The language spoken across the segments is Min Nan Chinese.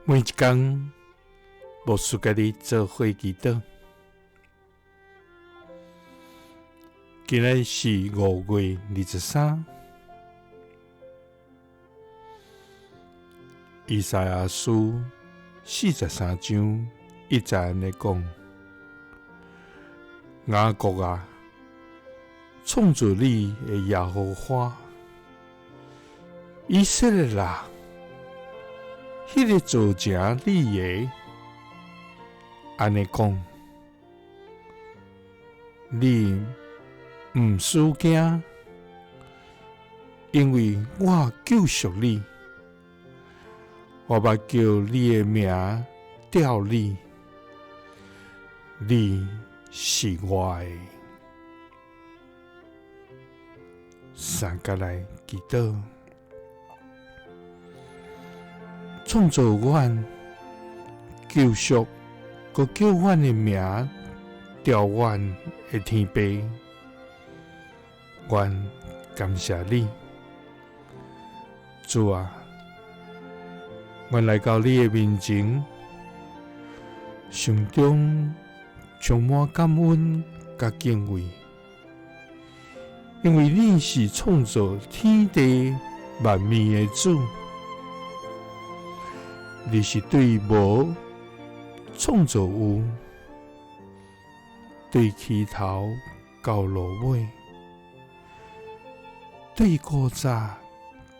每一工，牧師佮你做伙祈禱。今日是5月23，以賽亞書43章1節按呢講：雅各啊，創造你的耶和華，以色列啊，彼个造成你的，按呢講，你毋使驚，因為我救贖你，我捌叫你的名召你，你是我的。三佮來祈禱。創造阮、救贖，閣叫阮的名召阮的天父，阮感謝你，主啊，阮來到你的面前，心中充滿感恩佮敬畏，因為你是創造天地萬物的主。你是對無創造有，對起頭到落尾，對古早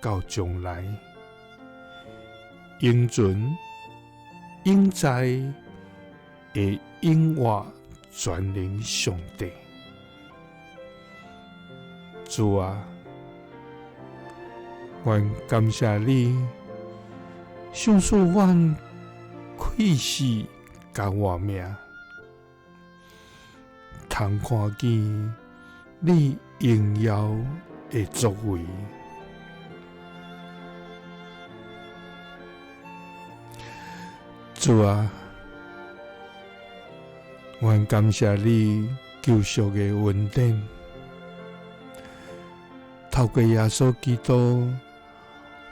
到將來，永存永在的永活全能上帝。主啊，阮感謝你。賞賜阮氣勢佮活命，通看見你榮耀的作為。主啊，阮感謝你救贖的恩典，透過耶穌基督，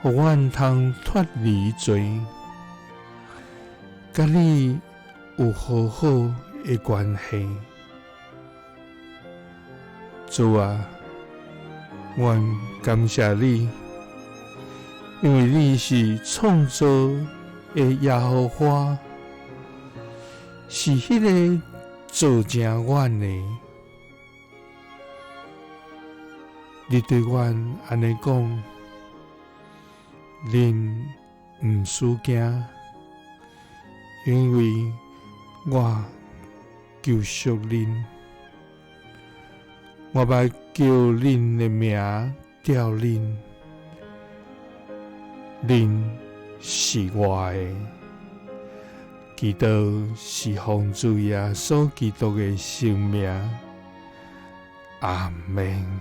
予阮通脫離罪，佮你有和好的關係。主啊，阮感謝你，因為你是創造的耶和華，是彼个造成阮的。你對阮按呢講。恁毋使驚，因為我救贖恁，我捌叫恁的名召恁，恁是我的。祈禱是奉主耶穌基督的聖名，阿們。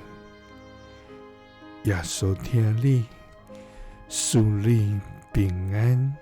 耶穌疼你。賜你平安。